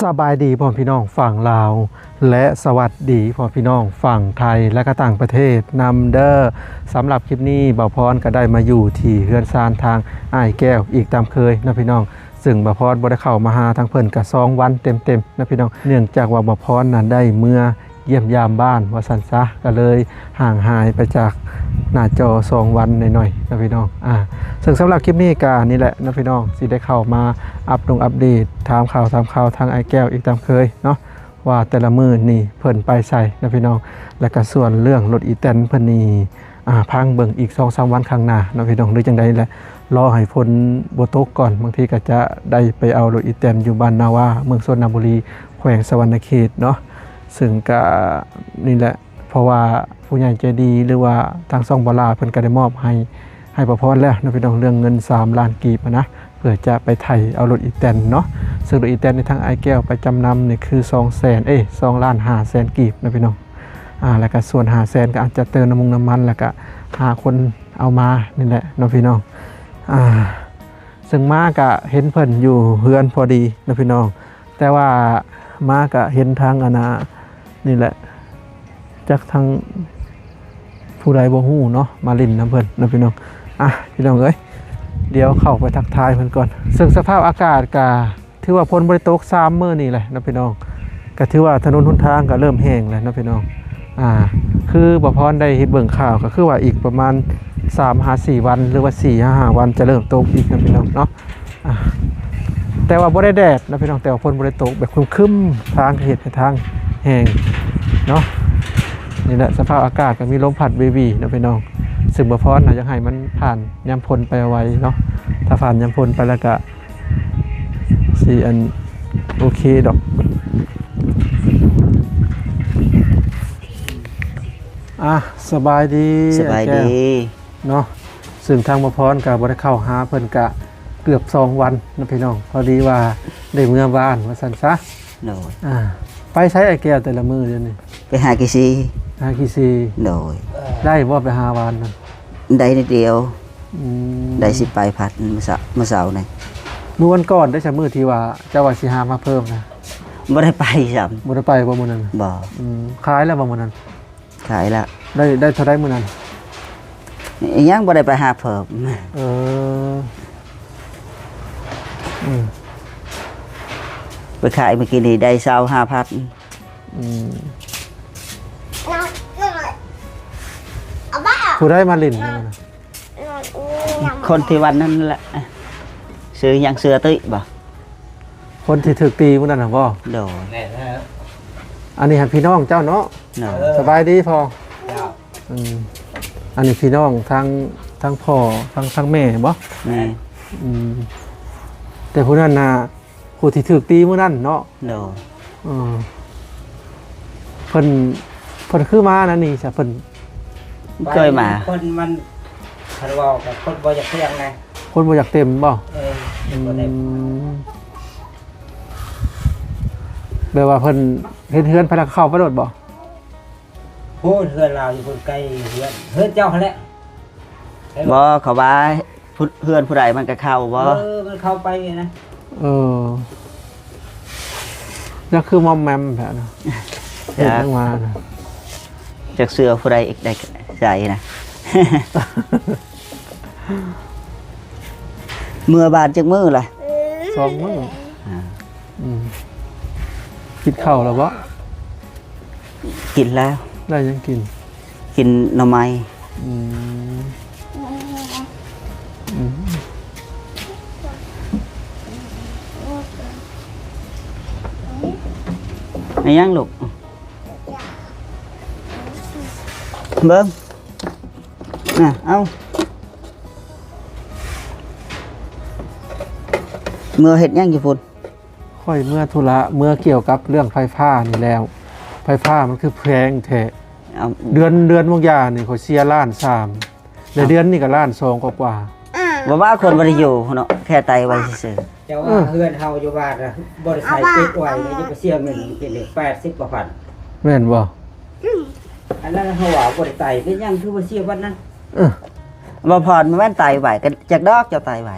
ສະບາຍດີພໍ່ແມ່ພີ່ນ້ອງຝັ່ງລາວ ແລະ ສະຫວັດດີພໍ່ແມ່ພີ່ນ້ອງຝັ່ງໄທ ແລະ ກະຕ່າງປະເທດນຳເດີ້. ສຳລັບຄລິບນີ້ ບ່າວພອນກະໄດ້ມາຢູ່ທີ່ເຮືອນຊານທາງອ້າຍແກ້ວອີກຕາມເຄີຍເນາະພີ່ນ້ອງ, ເຊິ່ງບ່າວພອນບໍ່ໄດ້ເຂົ້າມາຫາທາງເພິ່ນກະສອງວັນເຕັມໆເນາະພີ່ນ້ອງ, ເນື່ອງຈາກວ່າບ່າວພອນນະໄດ້ເມືອ ຢ້ຽມຢາມບ້ານວ່າຊັ້ນຊະ, ກະເລີຍຫ່າງຫາຍໄປຈາກໜ້າຈໍສອງວັນໜ້ອຍໆເນາະພີ່ນ້ອງ. ອາ ເຊິ່ງສຳລັບຄລິບນີ້ກະນີ້ແຫຼະເນາະພີ່ນ້ອງ, ຊິໄດ້ເຂົ້າມາອັບດົງອັບເດດ ຖາມຂ່າວຖາມຂ່າວທາງອ້າຍແກ້ວອີກຕາມເຄີຍເນາະ, ວ່າແຕ່ລະມື້ນີ້ເພິ່ນໄປໃສເນາະພີ່ນ້ອງ. ແລະກະສ່ວນເລື່ອງລົດອີແຕນເພິ່ນນີ້ ອາ ຟັງເບິ່ງອີກສອງສາມວັນຂ້າງໜ້າເນາະພີ່ນ້ອງ ຫຼືຈັ່ງໃດແຫຼະ, ລໍໃຫ້ຝົນບໍ່ຕົກກ່ອນ, ບາງທີກະຈະໄດ້ໄປເອົາລົດອີແຕນຢູ່ບ້ານນາວາ ເມືອງຊົນນະບູລີ ແຂວງສະຫວັນນະເຂດເນາະ. ເຊິ່ງກະນີ້ແຫຼະ ເພາະວ່າຜູ້ໃຫຍ່ໃຈດີ ຫຼືວ່າທາງຊ່ອງບໍ່ຫຼ້າເພິ່ນກະໄດ້ມອບໃຫ້ ໃຫ້ບ່າວພອນແລ້ວເນາະພີ່ນ້ອງ, ເລື່ອງເງິນສາມລ້ານກີບຫັ້ນນະ ເພື່ອຈະໄປໄຖເອົາລົດອີແຕນເນາະ. ເຊິ່ງລົດອີແຕນນີ້ທາງອ້າຍແກ້ວໄປຈຳນຳນີ້ຄືສອງແສນ ເອີ ສອງລ້ານຫ້າແສນກີບເນາະພີ່ນ້ອງ. ອາ ແລ້ວກະສ່ວນຫ້າແສນກະອາດຈະເຕີມນ້ຳມັນ ແລ້ວກະຫາຄົນເອົາມານີ້ແຫຼະເນາະພີ່ນ້ອງ. ອາ ເຊິ່ງມາກະເຫັນເພິ່ນຢູ່ເຮືອນພໍດີເນາະພີ່ນ້ອງ, ແຕ່ວ່າມາກະເຫັນທາງອັນນ່າ ນີ້ແຫຼະ ຈັກທາງຜູ້ໃດບໍ່ຮູ້ເນາະ ມາຫຼິ້ນນຳເພິ່ນເນາະພີ່ນ້ອງ. ອາ ພີ່ນ້ອງເອີຍ ດຽວເຂົ້າໄປທັກທາຍເພິ່ນກ່ອນ. ເຊິ່ງສະພາບອາກາດກະຖືວ່າຝົນບໍ່ໄດ້ຕົກສາມມື້ນີ້ແຫຼະເນາະພີ່ນ້ອງ, ກະຖືວ່າຖະໜົນຫົນທາງກະເລີ່ມແຫ້ງແລ້ວເນາະພີ່ນ້ອງ. ອາ ຄືບ່າວພອນໄດ້ເຮັດເບິ່ງຂ່າວ ກະຄືວ່າອີກປະມານສາມຫາສີ່ວັນ ຫຼືວ່າສີ່ຫາຫ້າວັນຈະເລີ່ມຕົກອີກເນາະພີ່ນ້ອງເນາະ. ອາ ແຕ່ວ່າບໍ່ໄດ້ແດດເນາະພີ່ນ້ອງ, ແຕ່ວ່າຝົນບໍ່ໄດ້ຕົກ ແບບຄຶ້ມໆ ທາງກະເຮັດໃຫ້ທາງແຫ້ງເນາະ. ນີ້ແຫຼະ ສະພາບອາກາດກະມີລົມພັດວີໆເນາະພີ່ນ້ອງ, ເຊິ່ງບ່າວພອນນະຢາກໃຫ້ມັນຜ່ານຍາມຝົນໄປໄວໆເນາະ, ຖ້າຜ່ານຍາມຝົນໄປແລ້ວກະ ຊິອັນ ໂອເຄດອກ. ອາ ສະບາຍດີ ສະບາຍດີ ອ້າຍແກ້ວເນາະ. ເຊິ່ງທາງບ່າວພອນກະບໍ່ໄດ້ເຂົ້າຫາເພິ່ນກະເກືອບສອງວັນເນາະພີ່ນ້ອງ, ພໍດີວ່າໄດ້ເມືອບ້ານວ່າຊັ້ນຊະ. ໂດຍ. ອາ ໄປໃສອ້າຍແກ້ວແຕ່ລະມື້ດຽວນີ້? ໄປຫາຂີ້ຊີ ຫາຂີ້ຊີ. ໂດຍ. ໄດ້ບໍ່ໄປຫາວານນັ້ນ? ໄດ້ນິດດຽວ. ອືມ ໄດ້ສິບປາຍພັນ ມື້ເຊົ້າ ມື້ເຊົ້ານີ້. ມື້ວັນກ່ອນໄດ້ຊະ ມື້ທີ່ວ່າເຈົ້າວ່າຊິຫາມາເພີ່ມນະ? ບໍ່ໄດ້ໄປຊ້ຳ. ບໍ່ໄດ້ໄປບໍ່ມື້ນັ້ນ? ບໍ່. ອືມ ຂາຍແລ້ວບໍ່ມື້ນັ້ນ? ຂາຍແລ້ວ. ໄດ້ ໄດ້ເທົ່າໃດມື້ນັ້ນ? ຍັງບໍ່ໄດ້ໄປຫາເພີ່ມ. ເອີ ອືມ ໄປຂາຍມື້ກີ້ນີ້ໄດ້ຊາວຫ້າພັນ. ອືມ ຜູ້ໃດມາຫຼິ້ນນະ? ຄົນທີ່ວັນນັ້ນແຫຼະ. ຊື່ຫຍັງ? ເສືອຕິບໍ່? ຄົນທີ່ຖືກຕີມື້ນັ້ນນະບໍ່? ໂດຍ. ອັນນີ້ຫັ້ນພີ່ນ້ອງເຈົ້າເນາະ? ໂດຍ. ສະບາຍດີພໍ່. ເຈົ້າ. ອືມ ອັນນີ້ພີ່ນ້ອງທາງ ທາງພໍ່ ທາງ ທາງແມ່ບໍ່? ແມ່ນ. ອືມ ແຕ່ຜູ້ນັ້ນນະ ຜູ້ທີ່ຖືກຕີມື້ນັ້ນເນາະ? ໂດຍ. ເອີ ເພິ່ນ ເພິ່ນຄືມານັ້ນນີ້ຊະ ເພິ່ນ ເຄີຍມາ. ຄົນມັນ ຄັນເວົ້າກັບຄົນບໍ່ຢາກທ່ຽງນະ ຄົນບໍ່ຢາກເຕັມບໍ່? ເອີ ອືມ ບໍ່ເຕັມ. ແບບວ່າເພິ່ນເຮັດເຮືອນໄປແລ້ວເຂົ້າໄປໂລດບໍ່? ໂອ້ ເຮືອນລາວຢູ່ພຸ້ນ ໃກ້ເຮືອນ ເຮືອນເຈົ້າຫັ້ນແຫຼະ. ບໍ່ ເຂົາວ່າ ຜູ້ ເຮືອນຜູ້ໃດມັນກະເຂົ້າບໍ່? ເອີ ມັນເຂົ້າໄປນະ. ເອີ ຈັ່ງຄືມອມແມມແທ້ນະ. ຈັກ ເຮັດຫຍັງມານະ? ຈັກເຊື່ອຜູ້ໃດອີກ ໄດ້ໃຈນະ. ເມືອບ້ານຈັກມື້ລະ? ສອງມື້. ອາ ອືມ ກິນເຂົ້າແລ້ວບໍ່? ກິນແລ້ວ. ໄດ້ຫຍັງກິນ? ກິນໜໍ່ໄມ້. ອືມ ອືມ ອີຫຍັງລູກ? ເບິ່ງ ນະ ເອົາ ເມືອເຮັດຫຍັງຢູ່ພຸ້ນ? ຂ້ອຍເມືອທຸລະ ເມືອກ່ຽວກັບເລື່ອງໄຟຟ້ານີ້ແລ້ວ. ໄຟຟ້າມັນຄືແພງແທ້. ເອົາ ເດືອນ ເດືອນບາງຢ່າງນີ້ຂ້ອຍເສຍລ້ານສາມ ແລ້ວເດືອນນີ້ກະລ້ານສອງກວ່າໆ. ບໍ່ວ່າຄົນບໍ່ໄດ້ຢູ່ເນາະ ແຄ່ໄຕ່ໄວ້ຊື່ໆ. ເຈົ້າວ່າ ເອີ ເຮືອນເຮົາຢູ່ບ້ານນະ ບໍ່ໄດ້ໃຊ້ປິດໄວ້ ແລ້ວຈະໄປເສຍເງິນກິນແປດສິບກວ່າພັນ ແມ່ນບໍ່? ອັນນັ້ນເຮົາວ່າບໍ່ໄດ້ໄຕ່ ເປັນຫຍັງຄືວ່າເສຍບັດນັ້ນ? ເອີ ບໍ່ພອນ ແມ່ນໄຕ່ໄວ້ ກະຈັກດອກເຈົ້າໄຕ່ໄວ້.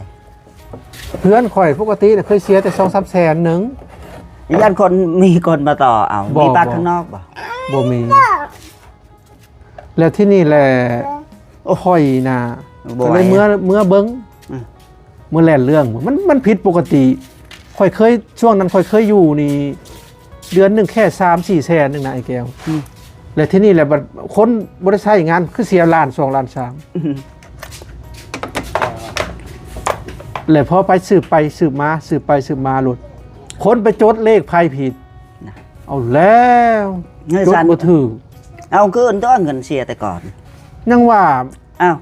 ເຮືອນຂ້ອຍປົກກະຕິນະ ເຄີຍເສຍແຕ່ສອງສາມແສນໜຶ່ງ. ຢ້ານຄົນ ມີຄົນມາຕໍ່ເອົາ. ບໍ່ ມີປາກ ບໍ່ ຂ້າງນອກບໍ່? ບໍ່ມີ. ແລ້ວທີ່ນີ້ແຫຼະ ໂອ້ ຂ້ອຍນະ ບໍ່ ກໍເລີຍ ໄຫວ ເມືອ ເມືອເບິ່ງ ອືມ ເມືອແລ່ນເລື່ອງ ມັນ ມັນຜິດປົກກະຕິ. ຂ້ອຍເຄີຍ ຊ່ວງນັ້ນຂ້ອຍເຄີຍຢູ່ນີ້ ເດືອນໜຶ່ງແຄ່ສາມສີ່ແສນໜຶ່ງນະ ອ້າຍແກ້ວ. ອືມ ແລ້ວທີ່ນີ້ແຫຼະ ບັດຄົນບໍ່ໄດ້ໃຊ້ງານ ຄືເສຍລ້ານສອງລ້ານສາມ. ອືມ ແລ້ວພໍໄປສືບໄປສືບມາ ສືບໄປສືບມາໂລດ ຄົນໄປຈົດເລກໄພຜິດ ນະ ເອົາແລ້ວ ເງິນ ຈົດ ສັນ ບໍ່ຖືກ. ເອົາຄືນຕົວະ ເງິນເສຍແຕ່ກ່ອນ ຍັງວ່າ ອ້າວ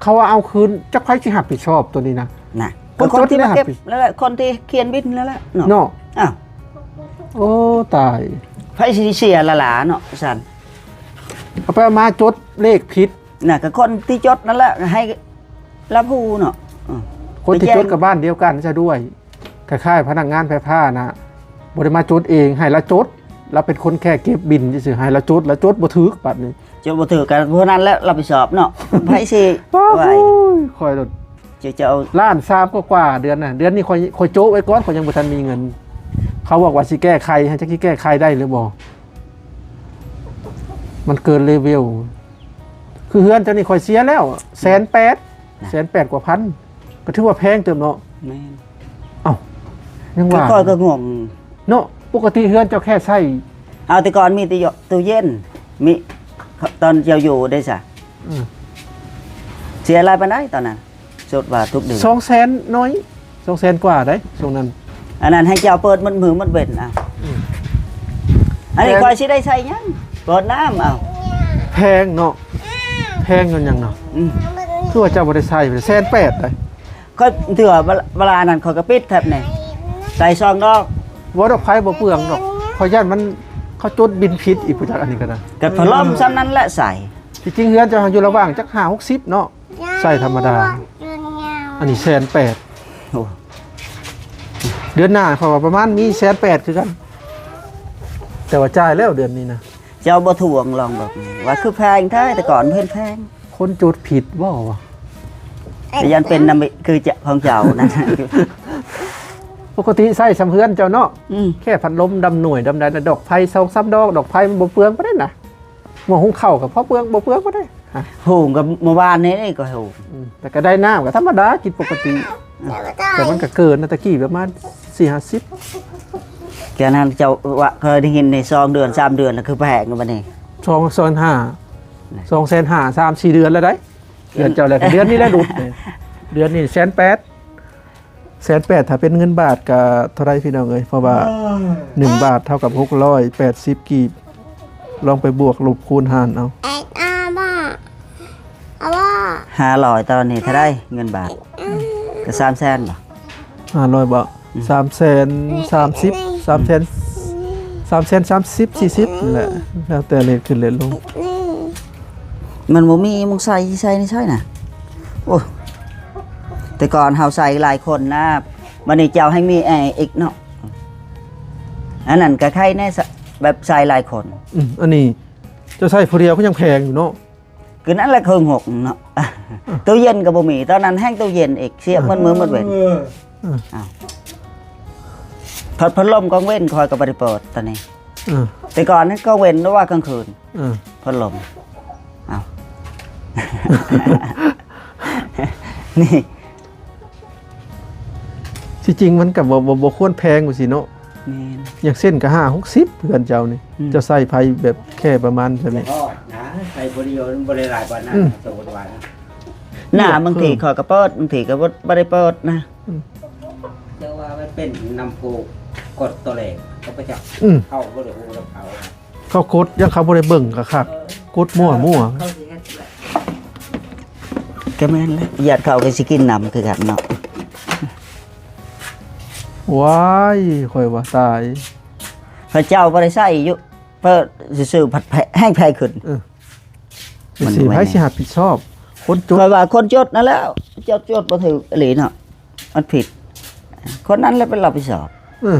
ເຂົາວ່າເອົາຄືນ ຈັກໃຜຊິຮັບຜິດຊອບໂຕນີ້ນະ? ນະ ຄົນຈົດ ກໍຄົນທີ່ມາເກັບ ແລ້ວແຫຼະ ຄົນທີ່ຂຽນບິນແລ້ວແຫຼະເນາະ ເນາະ. ອ້າວ ໂອ້ ຕາຍ ໃຜຊິເສຍລະຫຼາເນາະ ຊັ້ນ ເອົາໄປເອົາມາຈົດເລກຜິດ ນະ ກໍຄົນທີ່ຈົດນັ້ນແຫຼະ ໃຫ້ລາວຮູ້ເນາະ. ເອີ ຄົນທີ່ຈົດ ໄປແຈ້ງ ກໍບ້ານດຽວກັນຊະດ້ວຍ. ຄ້າຍໆພະນັກງານໄຟຟ້ານະ ບໍ່ໄດ້ມາຈົດເອງ ໃຫ້ລາວຈົດ ລາວເປັນຄົນແຄ່ເກັບບິນຊື່ໆ ໃຫ້ລາວຈົດ ລາວຈົດບໍ່ຖືກ ບັດນີ້ ຈົດບໍ່ຖືກ ກໍຜູ້ນັ້ນແຫຼະຮັບຜິດຊອບເນາະ. ໃຜຊິ ໂອ້ຍ ຂ້ອຍໂລດ ຈະ ຈະເອົາ ລ້ານສາມກວ່າໆ ເດືອນນະ. ເດືອນນີ້ຂ້ອຍ ຂ້ອຍໂຈະໄວ້ກ່ອນ ຂ້ອຍຍັງບໍ່ທັນມີເງິນ. ເຂົາບອກວ່າຊິແກ້ໄຂໃຫ້ ຈັກຊິແກ້ໄຂໄດ້ຫຼືບໍ່ ມັນເກີນເລເວວ. ຄືເຮືອນເຈົ້ານີ້ຂ້ອຍເສຍແລ້ວ ແສນແປດ ນະ ແສນແປດກວ່າພັນ ກໍຖືວ່າແພງເຕີບເນາະ. ແມ່ນ. ເອົ້າ ຍັງວ່າ ຂ້ອຍກໍງົງເນາະ ປົກກະຕິເຮືອນເຈົ້າແຄ່ໃຊ້ ເອົາ ແຕ່ກ່ອນມີແຕ່ຕູ້ເຢັນ ມີ ຕອນເຈົ້າຢູ່ໄດ້ຊະ. ອືມ ເສຍຫຼາຍປານໃດຕອນນັ້ນ? ສົດວ່າທຸກເດືອນ ສອງແສນໜ້ອຍ ສອງແສນກວ່າໄດ໋ ຊ່ວງນັ້ນ. ອັນນັ້ນໃຫ້ເຈົ້າເປີດໝົດມື້ໝົດເວັນ. ເອົາ ອືມ ອັນນີ້ຂ້ອຍຊິໄດ້ໃຊ້ຫຍັງ? ເປີດນ້ຳ. ເອົາ ແພງເນາະ ແພງຍ້ອນຫຍັງເນາະ? ອືມ ຄືວ່າເຈົ້າບໍ່ໄດ້ໃຊ້ ແສນແປດໄດ໋. ຂ້ອຍເທື່ອເວລາ ເວລານັ້ນຂ້ອຍກໍປິດແທັບນີ້ ໃສ່ຊອງດອກ. ບໍ່ດອກ ໄຟບໍ່ເປືອງດອກ ຂ້ອຍຢ້ານມັນ ເຂົາຈົດບິນຜິດອີກ ຜູ້ຈັກ ອັນນີ້ກໍໄດ້. ກໍພັດລົມສ່ຳນັ້ນແຫຼະໃສ່. ທີ່ຈິງເຮືອນເຈົ້າຢູ່ລະຫວ່າງຈັກຫ້າຫົກສິບເນາະ ໃຊ້ທຳມະດາ. ອັນນີ້ແສນແປດ. ໂອ້ ເດືອນໜ້າຂ້ອຍວ່າປະມານມີແສນແປດຄືກັນ ແຕ່ວ່າຈ່າຍແລ້ວເດືອນນີ້ນະ. ເຈົ້າບໍ່ທວງລອງເບິ່ງວ່າຄືແພງແທ້ ແຕ່ກ່ອນບໍ່ເຫັນແພງ. ຄົນຈົດຜິດບໍ່ວະ? ຢ້ານເປັນນຳ ຄືຈະ ຂອງເຈົ້ານັ້ນ. ປົກກະຕິໃຊ້ສ່ຳເຮືອນເຈົ້າເນາະ. ອືມ ແຄ່ພັດລົມດຳໜ່ວຍດຳໃດ ດອກໄຟສອງສາມດອກ ດອກໄຟມັນບໍ່ເປືອງປານໃດນະ. ໝໍ້ຫຸງເຂົ້າກໍພໍເປືອງ ບໍ່ເປືອງປານໃດ. ຫະ ຫຸງກໍມື້ວານນີ້ກໍຫຸງ. ອືມ ແຕ່ກໍໄດ້ນ້ຳກໍທຳມະດາ ກິນປົກກະຕິ. ອືມ ແຕ່ມັນກໍເກີນນະ ຕະກີ້ປະມານສີ່ຫ້າສິບ. ແຕ່ນັ້ນເຈົ້າວ່າ ເຄີຍໄດ້ຍິນໃນສອງເດືອນສາມເດືອນລະຄືແພງບັດນີ້ ສອງແສນຫ້າ ສອງແສນຫ້າ ສາມສີ່ເດືອນແລ້ວໄດ໋. ເດືອນເຈົ້າແລ້ວ ເດືອນນີ້ແຫຼະຫຼຸດ ເດືອນນີ້ແສນແປດ. ແສນແປດ ຖ້າເປັນເງິນບາດກະເທົ່າໃດພີ່ນ້ອງເອີຍ? ເພາະວ່າ ເອີ ໜຶ່ງບາດເທົ່າກັບຫົກຮ້ອຍແປດສິບກີບ ລອງໄປບວກລົບຄູນຫານເອົາ. ຫ້າຮ້ອຍ ຕອນນີ້ເທົ່າໃດເງິນບາດ? ກໍສາມແສນບໍ່? ຫ້າຮ້ອຍບໍ່? ອືມ ສາມແສນສາມສິບ ສາມແສນ ສາມແສນສາມສິບ ສີ່ສິບນີ້ແຫຼະ ແລ້ວແຕ່ເລດຂຶ້ນເລດລົງ. ມັນບໍ່ມີໝ່ອງໃສ່ ໃສ່ໃນໃຊ້ນະ. ໂອ້ ແຕ່ກ່ອນເຮົາໃສ່ຫຼາຍຄົນນະ ບັດນີ້ເຈົ້າໃຫ້ມີແອອີກເນາະ. ອັນນັ້ນກໍໄຄແດ່ ແບບໃສ່ຫຼາຍຄົນ. ອືມ ອັນນີ້ເຈົ້າໃຊ້ຜູ້ດຽວກໍຍັງແພງຢູ່ເນາະ. ຄືນັ້ນແຫຼະ ເຄິ່ງຫົກເນາະ. ອືມ ຕູ້ເຢັນກໍບໍ່ມີ ຕອນນັ້ນແຮ່ງຕູ້ເຢັນອີກ ເສຍໝົດມື້ໝົດເວັນ. ເອີ ເອີ ອ້າວ ພັດ ພັດລົມກາງເວັນຂ້ອຍກໍບໍ່ໄດ້ເປີດຕອນນີ້. ເອີ ແຕ່ກ່ອນນັ້ນກາງເວັນຫຼືວ່າກາງຄືນ. ເອີ ພັດລົມ. ອ້າວ ນີ້ ທີ່ຈິງມັນກໍບໍ່ ບໍ່ ບໍ່ຄວນແພງວ່າຊີ້ເນາະ. ແມ່ນ ຢ່າງເຊັ່ນກໍຫ້າຫົກສິບ ເຮືອນເຈົ້ານີ້. ອືມ ເຈົ້າໃຊ້ໄຟແບບແຄ່ປະມານສ່ຳນີ້ ນະ ໃຊ້ຜູ້ດຽວມັນບໍ່ໄດ້ຫຼາຍປານນັ້ນ. ອືມ ສົມມຸດວ່ານະ ໜ້າ ບາງທີຂ້ອຍກໍເປີດ ບາງທີກໍບໍ່ ບໍ່ໄດ້ເປີດນະ. ອືມ ແຕ່ວ່າມັນເປັນນຳຜູ້ກົດຕົວເລກ ເຂົາເຈົ້າ. ອືມ ເຂົາບໍ່ໄດ້ຮູ້ນຳເຂົາ. ເຂົາກົດ ຢ້ານເຂົາບໍ່ໄດ້ເບິ່ງຄັກໆ ກົດມົ້ວໆ. ກໍແມ່ນແຫຼະ ຢ້ານເຂົາກໍຊິກິນນຳຄືກັນເນາະ. ວ້າຍ ຂ້ອຍວ່າຕາຍ ເຂົາເຈົ້າບໍ່ໄດ້ໃຊ້ຢູ່ ເປີດຊື່ໆ ພັດແພງ ແຮ່ງແພງຂຶ້ນ. ເອີ ມັນຊິ ໃຜຊິຮັບຜິດຊອບ? ຄົນຈົດ ຂ້ອຍວ່າຄົນຈົດນັ້ນແຫຼະ ເຈົ້າຈົດບໍ່ຖືກອີ່ຫຼີເນາະ ມັນຜິດ ຄົນນັ້ນແຫຼະເປັນຮັບຜິດຊອບ. ເອີ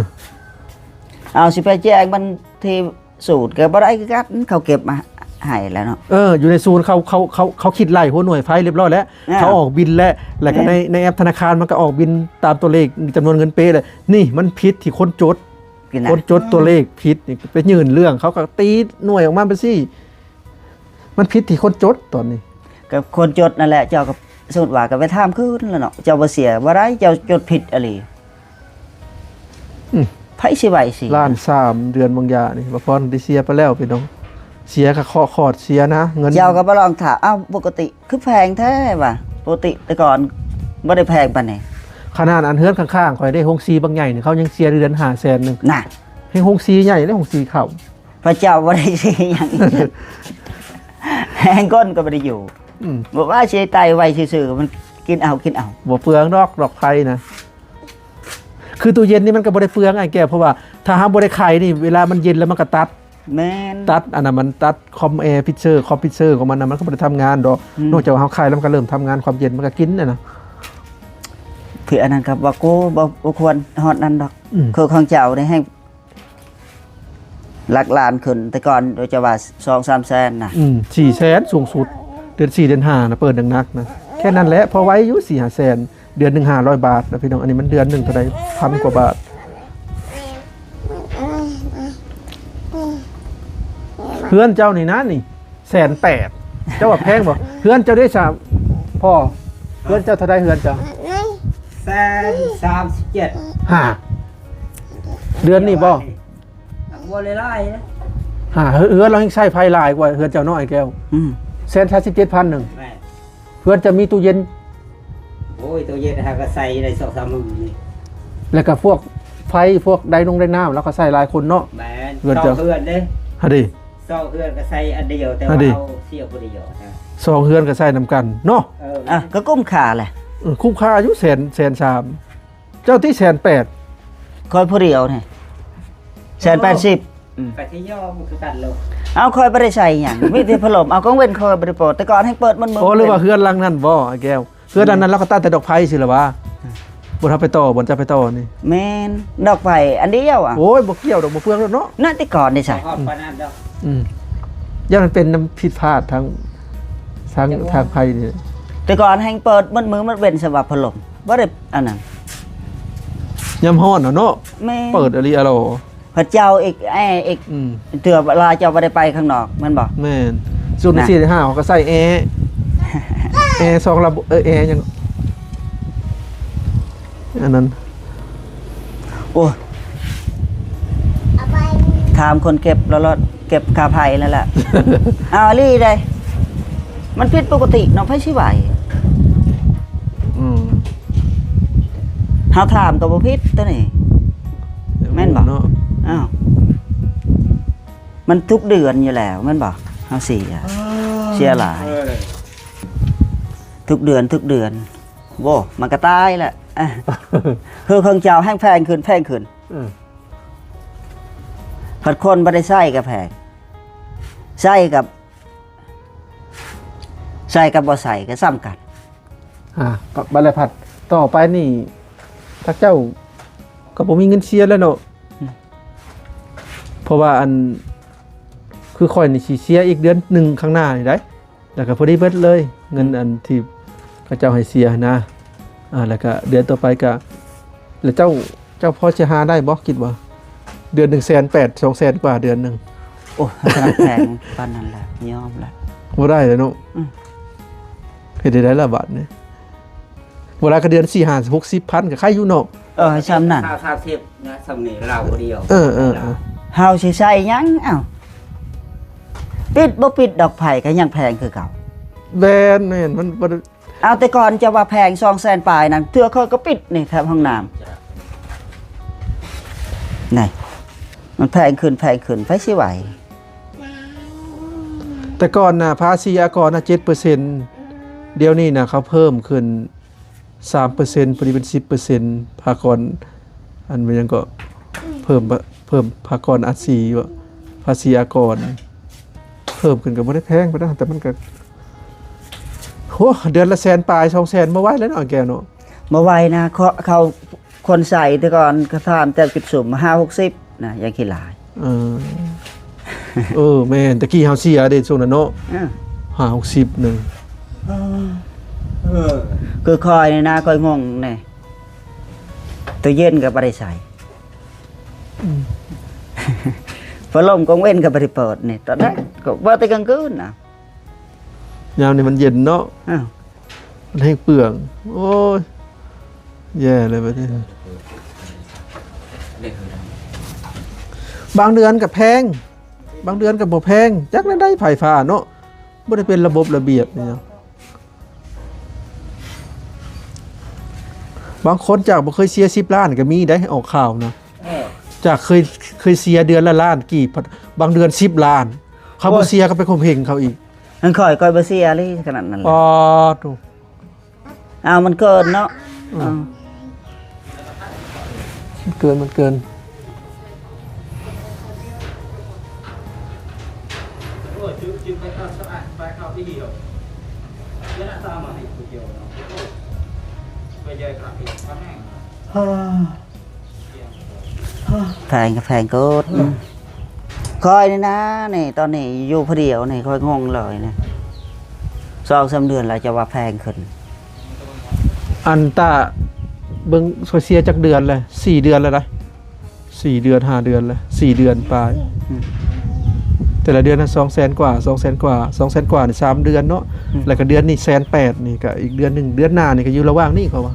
ເອົາ ຊິໄປແຈ້ງບັນທີສູດກໍບໍ່ໄດ້ຄືກັນ ເຂົາເກັບມາໃຫ້ແລ້ວເນາະ. ເອີ ຢູ່ໃນສູນເຂົາ ເຂົາ ເຂົາ ເຂົາຄິດໄລ່ຫົວໜ່ວຍໄຟຮຽບຮ້ອຍແລ້ວ. ເອີ ເຂົາອອກບິນແລ້ວ ແລ້ວກໍໃນ ໃນແອັບທະນາຄານມັນກໍອອກບິນຕາມຕົວເລກຈຳນວນເງິນເປແລ້ວ. ນີ້ມັນຜິດທີ່ຄົນຈົດ. ກິນນະ ຄົນຈົດຕົວເລກຜິດນີ້ ໄປຍື່ນເລື່ອງ ເຂົາກໍຕີໜ່ວຍອອກມາໄປຊີ້ ມັນຜິດທີ່ຄົນຈົດຕອນນີ້ ກໍຄົນຈົດນັ້ນແຫຼະ ເຈົ້າກໍສົມມຸດວ່າກໍໄປຖາມຄືນແລ້ວເນາະ ເຈົ້າບໍ່ເສຍບໍ່ໄດ້ ເຈົ້າຈົດຜິດອີ່ຫຼີ. ອືມ ໃຜຊິໄຫວຊິ ລ້ານສາມເດືອນບາງຢານີ້ ບໍ່ພອນໄດ້ເສຍໄປແລ້ວພີ່ນ້ອງ ເສຍກະເຄາະຄອດເສຍນະ ເງິນ ເຈົ້າກໍບໍ່ລອງຖາມ ອ້າວ ປົກກະຕິຄືແພງແທ້ວ່າ ປົກກະຕິແຕ່ກ່ອນບໍ່ໄດ້ແພງປານນີ້ ຂະໜາດອັນເຮືອນຂ້າງໆຂ້ອຍເດ້ ໂຮງສີບັກໃຫຍ່ນີ້ ເຂົາຍັງເສຍເດືອນຫ້າແສນໜຶ່ງ ນະ ເຮັດໂຮງສີໃຫຍ່ເດ້ ໂຮງສີເຂົ້າ ພະເຈົ້າບໍ່ໄດ້ຊິຫຍັງ ແຮງກົ້ນກໍບໍ່ໄດ້ຢູ່ ອືມ ບໍ່ວ່າຊິໄຕໄວ້ຊື່ໆ ມັນກິນເອົາ ກິນເອົາ ບໍ່ເປືອງດອກ ດອກໄຟນະ ຄືຕູ້ເຢັນນີ້ມັນກໍບໍ່ໄດ້ເປືອງອ້າຍແກ້ວ ເພາະວ່າຖ້າເຮົາບໍ່ໄດ້ໄຂນີ້ ເວລາມັນເຢັນແລ້ວມັນກໍຕັດ ແມ່ນ ຕັດອັນນັ້ນ ມັນຕັດຄອມແອຟິດເຊີ ຄອມພິວເຕີຂອງມັນນະ ມັນກໍບໍ່ໄດ້ທຳງານດອກ ອືມ ນອກຈາກວ່າເຮົາໄຂແລ້ວມັນກໍເລີ່ມທຳງານ ຄວາມເຢັນມັນກໍກິນນະນະ ຄືອັນນັ້ນກໍບໍ່ ບໍ່ ບໍ່ຄວນຮອດນັ້ນດອກ ອືມ ຄືຂອງເຈົ້ານີ້ແຮງ ຫຼັກລ້ານຂຶ້ນ ແຕ່ກ່ອນຈະວ່າສອງສາມແສນນະ ອືມ ສີ່ແສນສູງສຸດ ເດືອນສີ່ເດືອນຫ້ານະ ເປີດໜັກໆນະ ແຄ່ນັ້ນແຫຼະ ພໍໄຫວຢູ່ ສີ່ຫ້າແສນ ເດືອນໜຶ່ງຫ້າຮ້ອຍບາດນະພີ່ນ້ອງ ອັນນີ້ມັນເດືອນໜຶ່ງເທົ່າໃດ ພັນກວ່າບາດ ເຮືອນເຈົ້ານີ້ນະນີ້ ແສນແປດ ເຈົ້າວ່າແພງບໍ່? ເຮືອນເຈົ້າເດ້ສາມ ພໍ່ ເຮືອນເຈົ້າເທົ່າໃດເຮືອນເຈົ້າ? ແສນສາມສິບເຈັດ ຫາ ເດືອນນີ້ບໍ່? ບໍ່ຫຼາຍໆນະ ຫາ ເຮືອນລາວແຮ່ງໃຊ້ໄຟຫຼາຍກວ່າເຮືອນເຈົ້າເນາະອ້າຍແກ້ວ ອືມ ແສນສາມສິບເຈັດພັນໜຶ່ງ ແມ່ນ ເຮືອນເຈົ້າມີຕູ້ເຢັນ ໂອ້ຍ ຕູ້ເຢັນຫາກໍໃຊ້ໄດ້ສອງສາມມື້ນີ້ ແລ້ວກໍພວກໄຟ ພວກໄດນົງໄດນ້ຳ ລາວກໍໃຊ້ຫຼາຍຄົນເນາະ ແມ່ນ ເຮືອນເຈົ້າ ສອງເຮືອນເດ້ ຫາເດ້ ສອງເຮືອນກໍໃຊ້ອັນດຽວ ແຕ່ວ່າເຮົາເສຍຜູ້ດຽວນະ ສອງເຮືອນກໍໃຊ້ນຳກັນເນາະ ເອີ ອ່ະ ກໍຄຸ້ມຄ່າແຫຼະ ເອີ ຄຸ້ມຄ່າຢູ່ ແສນ ແສນສາມ ເຈົ້າຕິແສນແປດ ຂ້ອຍຜູ້ດຽວນີ້ ແສນແປດສິບ ອືມ ກໍຊິຍອມຄືກັນໂລດ ເອົາ ຂ້ອຍບໍ່ໄດ້ໃສ່ຫຍັງ ມີແຕ່ພັດລົມ ເອົາ ກາງເວັນຂ້ອຍບໍ່ໄດ້ເປີດ ແຕ່ກ່ອນແຮ່ງເປີດໝົດມື້ ໂອ້ ຫຼືວ່າເຮືອນຫຼັງນັ້ນບໍ່ອ້າຍແກ້ວ? ເຮືອນອັນນັ້ນລາວກໍຕັດແຕ່ດອກໄຟຊື່ລະຫວາ ອືມ ບໍ່ທັນໄປຕໍ່ ບ່ອນຈະໄປຕໍ່ນີ້ ແມ່ນ ດອກໄຟອັນດຽວ ໂອ້ຍ ບໍ່ກ່ຽວດອກ ບໍ່ເປືອງດອກເນາະ ນະ ແຕ່ກ່ອນນີ້ຊະ ອືມ ຢ່າງນັ້ນເປັນນຳຜິດພາດທາງ ທາງ ທາງໄຟນີ້ ແຕ່ກ່ອນແຮ່ງເປີດໝົດມື້ໝົດເວັນ ສະວ່າພັດລົມ ບໍ່ໄດ້ອັນນັ້ນ ຍາມຮ້ອນນະເນາະ ແມ່ນ ເປີດອີ່ຫຼີອະຫຼໍ ພະເຈົ້າອີກ ແອອີກ ອືມ ເທື່ອເວລາເຈົ້າບໍ່ໄດ້ໄປຂ້າງນອກແມ່ນບໍ່? ແມ່ນ ຊຸມ ນະ ສີ່ຫ້າເຮົາກໍໃສ່ແອ ແອສອງລະບົບ ເອີ ແອຫຍັງ ອັນນັ້ນ ໂອ້ຍ ຖາມຄົນເກັບລະລອດ ເກັບຄ່າໄຟນັ້ນແຫຼະ ເອົາອີ່ຫຼີໃດ ມັນຜິດປົກກະຕິເນາະ ໃຜຊິໄຫວ ອືມ ເຮົາຖາມກໍບໍ່ຜິດຕົວນີ້ ແມ່ນບໍ່ເນາະ? ອ້າວ ມັນທຸກເດືອນຢູ່ແລ້ວແມ່ນບໍ່? ເຮົາເສຍ ເສຍຫຼາຍ ເອີ ທຸກເດືອນ ທຸກເດືອນ ໂອ້ ມັນກໍຕາຍແຫຼະ ເອີ ເຮືອນຂອງເຈົ້າແຮ່ງແພງຂຶ້ນ ແພງຂຶ້ນ ເອີ ພັດຄົນບໍ່ໄດ້ໃຊ້ກໍແພງ ໃຊ້ກັບ ໃຊ້ກັບບໍ່ໃຊ້ກໍສ່ຳກັນ ອ່າ ກໍບັດແລ້ວພັດຕໍ່ໄປນີ້ ພວກເຈົ້າກໍບໍ່ມີເງິນເສຍແລ້ວເນາະ ອືມ ເພາະວ່າອັນ ຄືຂ້ອຍນີ້ຊິເສຍອີກເດືອນໜຶ່ງຂ້າງໜ້ານີ້ໄດ໋ ແລ້ວກໍພໍດີເບິດເລີຍ ເງິນອັນທີ່ເຂົາເຈົ້າໃຫ້ເສຍຫັ້ນນະ ອ່າ ແລ້ວກໍເດືອນຕໍ່ໄປກໍ ແລ້ວເຈົ້າ ເຈົ້າພໍຊິຫາໄດ້ບໍ່ ຄິດວ່າ ເດືອນໜຶ່ງແສນແປດ ສອງແສນກວ່າເດືອນໜຶ່ງ ໂອ້ຍ ຂະໜາດແພງປານນັ້ນແຫຼະ ຍອມແຫຼະ ບໍ່ໄດ້ແລ້ວເນາະ ອືມ ເຮັດໄດ້ໃດລະບາດນີ້ ບໍ່ໄດ້ກໍເດືອນສີ່ຫ້າຫົກສິບພັນກໍໄຄຢູ່ເນາະ ເອີ ຊ່ຳນັ້ນ ສາມສິບນະ ຊ່ຳນີ້ລາວຜູ້ດຽວ ເອີໆໆ ເຮົາຊິໃຊ້ຫຍັງ ອ້າວ ປິດບໍ່ປິດດອກໄຟກໍຍັງແພງຄືເກົ່າ ແມ່ນໆ ມັນບໍ່ໄດ້ ເອົາ ແຕ່ກ່ອນຈະວ່າແພງສອງແສນປາຍນັ້ນ ເທື່ອຂ້ອຍກໍປິດນີ້ແຖບຫ້ອງນ້ຳ ນີ້ ມັນແພງຂຶ້ນ ແພງຂຶ້ນ ໃຜຊິໄຫວ ແຕ່ກ່ອນນະ ພາສີອາກອນນະ ເຈັດເປີເຊັນ ດຽວນີ້ນະ ເຂົາເພີ່ມຂຶ້ນ ສາມເປີເຊັນ ພໍດີເປັນ ສິບເປີເຊັນ ພາກອນ ອັນ ແມ່ນຫຍັງເກາະ ເພີ່ມ ເພີ່ມພາກອນພາສີ ພາສີອາກອນ ເພີ່ມຂຶ້ນກໍບໍ່ໄດ້ແພງປານໃດ ແຕ່ມັນກໍ ໂຫ ເດືອນລະແສນປາຍ ສອງແສນ ບໍ່ໄຫວແລ້ວເນາະ ແກ້ວເນາະ ບໍ່ໄຫວນະ ເຂົາ ຄົນໃຊ້ແຕ່ກ່ອນກໍຖາມແຕ່ກິບສຸມ ຫ້າຫົກສິບນະ ຢ່າຂີ້ຫຼາຍ ເອີ ເອີ ແມ່ນ ແຕ່ກີ້ເຮົາເສຍເດ້ ຊ່ວງນັ້ນເນາະ ເອີ ຫ້າຫົກສິບໜຶ່ງ ເອີ ຄືຂ້ອຍນີ້ນະ ຂ້ອຍງົງແດ່ ຕູ້ເຢັນກໍບໍ່ໄດ້ໃຊ້ ອືມ ພັດລົມກາງເວັນກໍບໍ່ໄດ້ເປີດນີ້ ຕອນນັ້ນກໍເປີດແຕ່ກາງຄືນນະ. ຍາມນີ້ມັນເຢັນເນາະ. ອ້າວ ມັນແຮງເປືອງ. ໂອ້ຍ ແຍ່ເລີຍບັດນີ້. ບາງເດືອນກໍແພງ ບາງເດືອນກໍບໍ່ແພງ ຈັກແນວໃດໄຟຟ້າເນາະ ບໍ່ໄດ້ເປັນລະບົບລະບຽບອີ່ຫຍັງ. ບາງຄົນຈາກບໍ່ເຄີຍເສຍສິບລ້ານກໍມີໄດ໋ ອອກຂ່າວນະ. ເອີ ຈາກເຄີຍ ເຄີຍເສຍເດືອນລະລ້ານກີບ ບາງເດືອນສິບລ້ານ ເຂົາບໍ່ເສຍກໍໄປຂົ່ມເຫງເຂົາອີກ. ໂອ້ຍ ອັນຂ້ອຍ ຂ້ອຍບໍ່ເສຍເລີຍຂະໜາດນັ້ນແຫຼະ. ອໍ ໂທ້. ອ້າວ ມັນເກີນເນາະ. ອືມ ເອີ ມັນເກີນ ມັນເກີນ. ແພງກໍແພງໂກດ. ອືມ ຂ້ອຍນີ້ນະ ນີ້ ຕອນນີ້ຢູ່ຜູ້ດຽວນີ້ ຂ້ອຍງົງເລີຍນະ ສອງສາມເດືອນແລ້ວຈະວ່າແພງຂຶ້ນ. ອັນຕາເບິ່ງ ຂ້ອຍເສຍຈັກເດືອນແລ້ວ ສີ່ເດືອນແລ້ວນະ ສີ່ເດືອນ ຫ້າເດືອນແລ້ວ ສີ່ເດືອນປາຍ. ອືມ ແຕ່ລະເດືອນນະ ສອງແສນກວ່າ ສອງແສນກວ່າ ສອງແສນກວ່ານີ້ ສາມເດືອນເນາະ. ອືມ ແລ້ວກໍເດືອນນີ້ແສນແປດ ນີ້ກໍອີກເດືອນໜຶ່ງ ເດືອນໜ້ານີ້ກໍຢູ່ລະຫວ່າງນີ້ ເຂົາວ່າ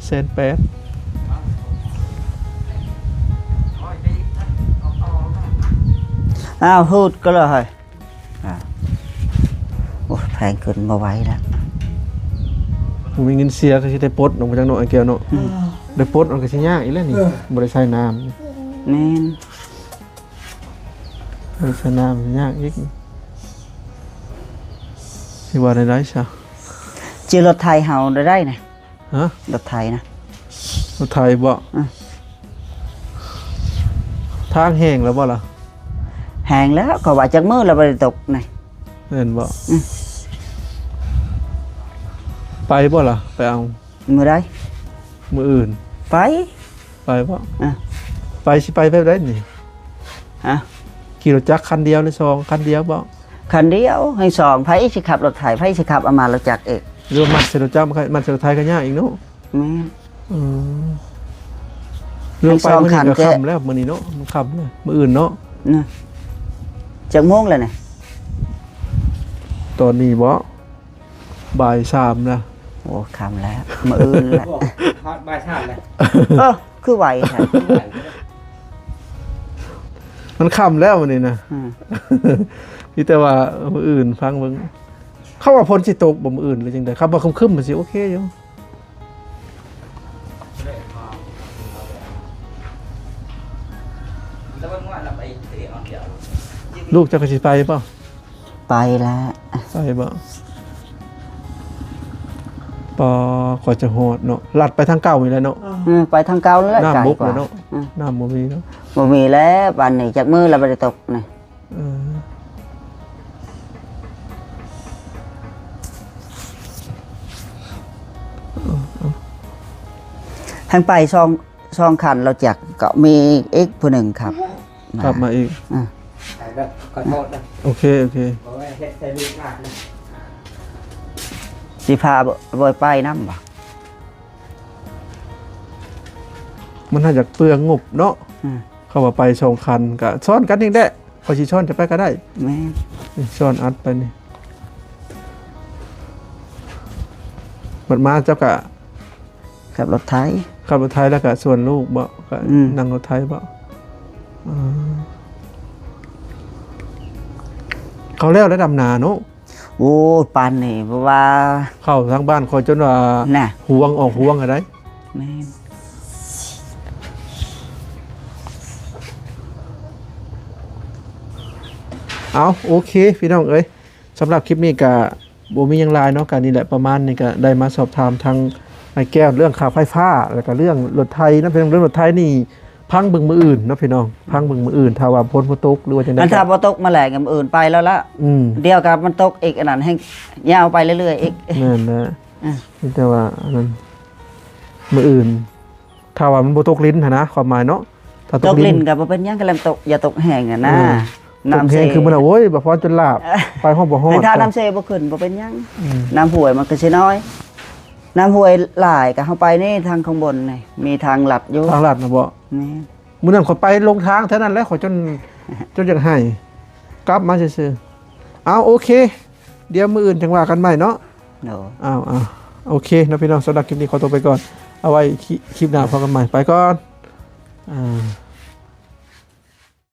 ແສນແປດ. ອ້າວ ຫູດກໍເລີຍ. ອ່າ ໂອ້ຍ ແພງຂຶ້ນບໍ່ໄຫວແລ້ວ. ບໍ່ມີເງິນເສຍກໍຊິໄດ້ປົດອອກມາຈັກເນາະ ອ້າຍແກ້ວເນາະ. ອືມ ໄດ້ປົດອອກກໍຊິຍາກອີກແລ້ວນີ້. ເອີ ບໍ່ໄດ້ໃຊ້ນ້ຳ. ແມ່ນ ບໍ່ໄດ້ໃຊ້ນ້ຳ ຍາກອີກ. ຊິວ່າແນວໃດຊະ? ຈື່ລົດໄຖເຮົາໄດ້ນະ. ຮະ? ລົດໄຖນະ. ລົດໄຖບໍ? ອືມ ທາງແຫ້ງແລ້ວບໍລະ? ແຫ້ງແລ້ວ ເຂົາວ່າຈັກມື້ແລ້ວບໍ່ໄດ້ຕົກນະ. ແມ່ນບໍ? ອືມ ໄປບໍລະ? ໄປເອົາມື້ໃດ? ມື້ອື່ນ. ໄປ ໄປບໍ? ອືມ ໄປ ຊິໄປແບບໃດນີ້? ຮະ? ຂີ່ລົດຈັກຄັນດຽວ ຫຼື ສອງ ຄັນດຽວບໍ? ຄັນດຽວ ໃຫ້ສອງ ໃຜຊິຂັບລົດໄຖ ໃຜຊິຂັບເອົາມາລົດຈັກອີກ ຫຼືວ່າມັດໃສ່ລົດຈັກ ມັດໃສ່ລົດໄຖກໍຍາກອີກເນາະ. ແມ່ນ. ອືມ ເລື່ອງໄປມື້ນີ້ກໍຄ່ຳແລ້ວ ມື້ນີ້ເນາະ ມັນຄ່ຳແລ້ວ ມື້ອື່ນເນາະ. ນະ ຈັກໂມງແລ້ວນີ້? ຕອນນີ້ບໍ? ບ່າຍສາມແລ້ວ. ໂອ້ ຄ່ຳແລ້ວ ມື້ອື່ນແລ້ວ. ໂອ້ ຮອດບ່າຍສາມແລ້ວ. ເອີ ຄືໄວແທ້. ມັນຄ່ຳແລ້ວມື້ນີ້ນະ. ອືມ ມີແຕ່ວ່າມື້ອື່ນຟັງເບິ່ງ ເຂົາວ່າຝົນຊິຕົກບໍ່ມື້ອື່ນ ຫຼືຈັ່ງໃດ? ຄັນວ່າຄຶ້ມໆ ມັນຊິໂອເຄຢູ່. ລູກເຈົ້າກໍຊິໄປບໍ່? ໄປແລ້ວ. ໄປບໍ່? ປາ ກວ່າຈະຮອດເນາະ ລັດໄປທາງເກົ່ານີ້ແຫຼະເນາະ. ອືມ ໄປທາງເກົ່ານັ້ນແຫຼະ. ນ້ຳບົກແລ້ວເນາະ. ອືມ ນ້ຳບໍ່ມີເນາະ. ບໍ່ມີແລ້ວ ບາດນີ້ຈັກມື້ແລ້ວບໍ່ໄດ້ຕົກນີ້. ເອີ ເອີ ເອີ ທາງໄປສອງ ສອງຄັນ ລົດຈັກ ກໍມີອີກຜູ້ໜຶ່ງຂັບ ຂັບມາອີກ. ອ່າ ໄປເດີ ຂໍໂທດເດີ. ໂອເຄ ໂອເຄ ບໍ່ແມ່ນເຮັດໃສ່ລູກຫຼານນະ. ຊິພາບອຍໄປນຳບໍ່? ມັນຫາກຢາກເປືອງງົບເນາະ. ອືມ ເຂົາວ່າໄປສອງຄັນ ກະຊ້ອນກັນນີ້ແຫຼະ. ຂ້ອຍຊິຊ້ອນເຈົ້າໄປກໍໄດ້. ແມ່ນ. ນີ້ຊ້ອນອັດໄປນີ້ ບັດມາເຈົ້າກະຂັບລົດໄຖ ຂັບລົດໄຖແລ້ວກະຊວນລູກບໍ? ກະ ອືມ ນັ່ງລົດໄຖບໍ? ອືມ ເຂົາແລ້ວແລ້ວດຳນາເນາະ. ໂອ້ຍ ປານນີ້ບໍ່ວ່າ ເຂົ້າທາງບ້ານຂ້ອຍຈົນວ່າ ນະ ຮວງອອກຮວງຫັ້ນໃດ໋. ແມ່ນ. ເອົາ ໂອເຄ ພີ່ນ້ອງເອີຍ ສຳລັບຄລິບນີ້ກະບໍ່ມີຫຍັງຫຼາຍເນາະ ກະນີ້ແຫຼະ ປະມານນີ້ ກະໄດ້ມາສອບຖາມທາງອ້າຍແກ້ວເລື່ອງຄ່າໄຟຟ້າ ແລ້ວກະເລື່ອງລົດໄຖນຳ ເລື່ອງລົດໄຖນີ້ ຟັງເບິ່ງມື້ອື່ນເນາະພີ່ນ້ອງ ຟັງເບິ່ງມື້ອື່ນ ຖ້າວ່າຝົນບໍ່ຕົກ ຫຼືວ່າຈັ່ງໃດ ອັນ ກະ ຖ້າບໍ່ຕົກມາແລງ ມື້ອື່ນໄປແລ້ວລະ. ອືມ ດຽວກໍມັນຕົກອີກ ອັນນັ້ນແຮ່ງຍາວໄປເລື້ອຍໆອີກ. ແມ່ນແຫຼະ. ອືມ ມີແຕ່ວ່າອັນນັ້ນ ມື້ອື່ນ ຖ້າວ່າມັນບໍ່ຕົກລິນຫັ້ນນະ ຄວາມໝາຍເນາະ. ຖ້າຕົກລິນກໍບໍ່ເປັນຫຍັງ ກະແລມຕົກ ຢ່າຕົກແຮງຫັ້ນນະ. ອືມ ນ້ຳເຊ ຕົກແຮງຄືມື້ນະ ໂອ້ຍ ບໍ່ພໍຈົນຫຼາບ ໄປຮອດບໍ່ຮອດ. ຖ້ານ້ຳເຊບໍ່ຂຶ້ນ ບໍ່ເປັນຫຍັງ. ອືມ ນ້ຳຫ້ວຍມັນກໍຊິນ້ອຍ ນ້ຳຫ້ວຍຫຼາຍກໍເຮົາໄປນີ້ ທາງຂ້າງບົນນີ້ ມີທາງລັດຢູ່. ທາງລັດນະບໍ? ແມ່ນ. ມື້ນັ້ນຂ້ອຍໄປລົງທາງແຖວນັ້ນແຫຼະ ຂ້ອຍຈົນ จนอยากไห้ กลับมาซื่อๆ เอา โอเค เดี๋ยวมื้ออื่นจั่งว่ากันใหม่เนาะ โดย เอาๆ โอเคเนาะพี่น้อง สำหรับคลิปนี้ขอตัวไปก่อน เอาไว้คลิ- คลิปหน้าพบกันใหม่ ไปก่อน อ่า